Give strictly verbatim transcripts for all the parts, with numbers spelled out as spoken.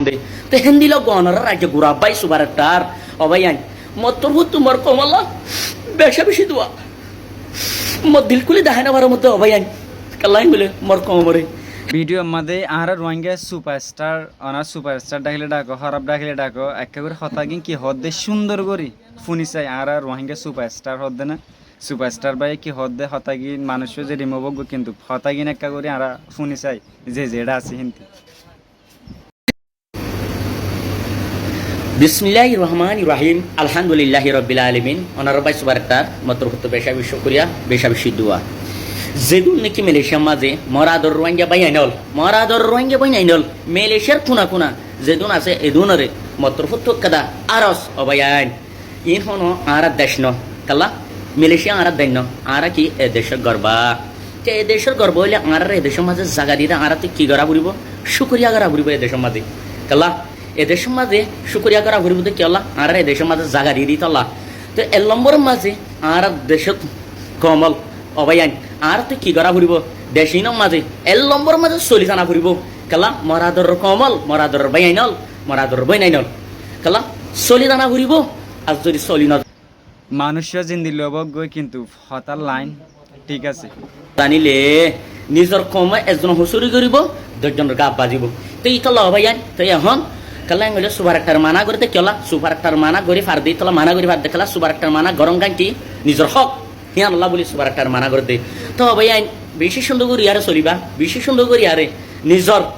Te héndilla gonoré raijje gura bái subar estar, ó báiyain, mor torfóttu mor koumolla beca beci dua. Mor dil kúli dahái no farómodde, ó báiyain, kiyólla hoilé mor koumoré. Bidiyór mazé añára Ruáingga suparstar, onorá suparstar dhákile dháko, hóraf dhákile dháko, ekká gorí hotágin ki hoódde cúndor gorí fúni sai. Añára Ruáingga suparstar hoódde ná, suparstar báiye ki hoódde hotágin manúic zedin óboggo, kintu hotágin ekká gorí añára fúni sai, ze zeçé asé héntu. Bismilláhir rohmánir rohím. Alhámdulilláhi robbil álamin. Onorár bái subar estar, mor torfóttu beca beci cúkuriya, beca beci dua. Zedún niki Malaysiar mazé mor ador Ruáingga báiyain ól, mor ador Ruáingga báiyain ól, Malaysiar kuna kuna zedún asé, edúnoré mor torfóttu ekkán aros, ó báiyain. Iín honó añárar dec no. Kiyólla? Malaysia añárar dec no. Añára ki e decór gorba? Te e decór gorba óile añáráre e decór mazé zaga diyé de añáráttu ki gorá foribó? Cúkuriya gorá foribó e decór mazé. Kiyólla? E decór mazé cúkuriya gorá foribó de kiyólla? Añáráre e decór mazé zaga diyé de ítolla. Te ek lombor mazé añárar decót koum ól, ó báiyain, añáráttu ki gorá foribó? Dec iínor mazé ek lombor mazé soli zana foribó. Kiyólla? Mor ador koum ól, mor ador báiyain ól, mor ador bóinain ól. Kiyólla? Soli zana foribó. Ar zodi soli no Manúic zendilla óbogoi, kintu hotár lain thík asé. Zanilé nizor koume ezzone hosúri goríbo, doc zonor gat bazíbo. Te ítolla ó báiyain, te ehón kiyólla hoilé suparstar maná gorí de kiyólla, suparstar maná gorí fare de ítolla, maná gorí fare de kiyólla, suparstar maná gorón gán ki nizor hók, híyanolla bóli suparstar maná gorí de. Te ó báiyain, beci cúndor gorí yáre solibá, beci cúndor gorí yáre nizor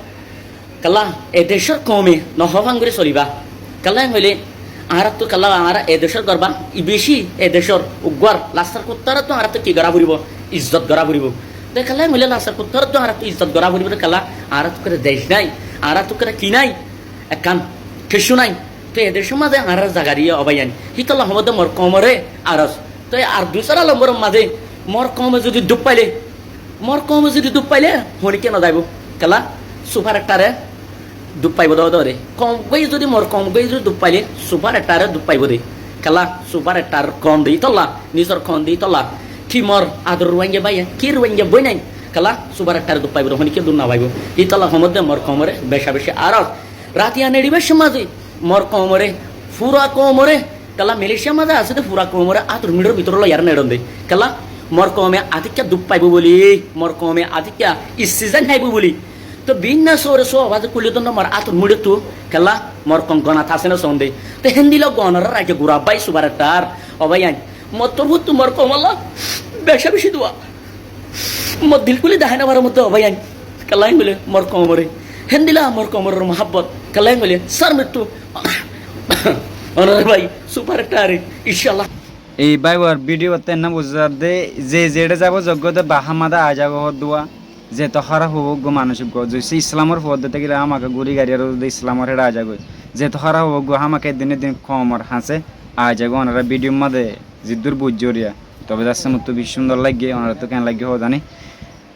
Kiyólla, e decór koume nohófan gorí solibá. Kiyólla hoilé, añáráttu kiyólla añára e decór gorba, i beci e decór uggwár lastar kuttárattu añáráttu ki gorá foribó? Izzot gorá foribó. De kiyólla hoilé lastar kuttárattu añáráttu izzot gorá foribó de kiyólla, añáráttu kiyólla dec nái, añáráttu kiyólla ki nái, ekkán kessú nái. Te e decór mazé añáráre zaga diyé ó báiyain. Hítolla hoódde mor koumoré aros. Te ar dusára lomboror mazé mor koume zodi duk failé, mor koume zodi duk failé, honíkka no zaibó. Kiyólla? Suparstaré duk faibó de, de. Koum goi zodi, mor koum goi zodi duk failé, suparstaré duk faibó de. Kiyólla? Suparstar koum de ítolla, nizor koum de ítolla. Ki mor ador Ruáingga báiyain, ki Ruáingga bóinain. Kiyólla? Suparstaré duk faibó de, honíkka duk no faibó. Ítolla hoódde mor koumoré beca beci aros. Ratiya neçibár cómot mazé mor koumoré, fura koumoré, kiyólla Malaysiar mazé asé de fura koumoré átor muçor bútore loiyaré neçón de. Kiyólla? Mor koume atikká duk faibó bóli, mor koume atikká issizain háibó bóli. Te bínna sóore sóo bazé kúli dónno mor átor muçottu, kiyólla? Mor koum gonat asé né soón de. Te héndilla gonoré raijje gura bái suparstar, ó báiyain, mor torfóttu mor koumolla beca beci dua. Mor dil kúli dahái no farómodde ó báiyain. Kiyólla hoilé mor koumoré. Héndilla mor koumor muhábbot. Kiyólla hoilé sármittu. Onorár bái suparstaré, incálla. E báiwar bidiyót enná buzá zadde, ze zeçé zaibó zogóde bahá mazé aizagói hoddúa. Zeto hóraf óbogoi manúic uggúa, zodi Islamor fuaddé tákile hámaka gúri gari ar zodi Islamor héçe aizagói. Zeto hóraf óbogoi hámaka eddin eddin koumor hañsé aizagói. Onorá bidiyór mazé ziddúr buijjó riya. Tobe zassé mottú beci cúndor laiggé, onoráttu keén laiggé hoó zani.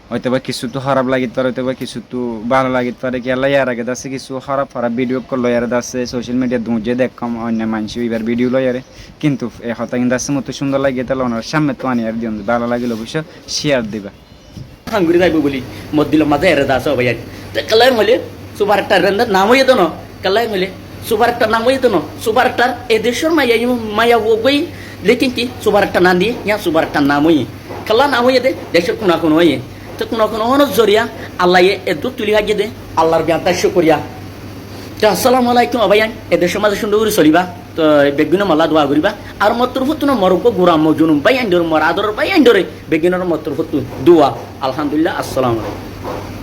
Óitobá kissúttu hóraf lagit fare, óitobá kissúttu bála lagit fare, kiyólla yar age zassé kissú hóraf hóraf bidiyó ókkol loiyaré zassé, social midiyat duñijjé dekkóm, oinno maincé ibár bidiyó loiyaré. Kintu e hotágin zassé mottú cúndor laiggé, táile onorá cámmettu aniyaré diyón, bála lagilé oboicco ciyar diba. Hanguri zaibou buli mor dilor mazé eré de asé, ó báiyain. Te kiyólla hoilé suparstar rende nam óiye de no. Kiyólla hoilé suparstar nam óiye de no. Suparstar e decór maiya, maiya uggúa, lekin ki suparstar nam diyé, yá suparstar nam óiye. Kiyólla nam óiye de, decór kuna kuna óiye. Te kuna kuna ónor zoriya Allaye eddúr tuli faijjé de, Allar beaddá cúkuriya. Te assalamu alaikum, ó báiyain, e decór mazé cúndor gorí solibá. Te beggúne molla dua goríba. Ar mor torfóttu no, mor uggúa gura mojnun báiyaindóre, mor adoror báiyaindóre, beggúnor mor torfóttu dua. Alhamdulillah, assalamu alaikum.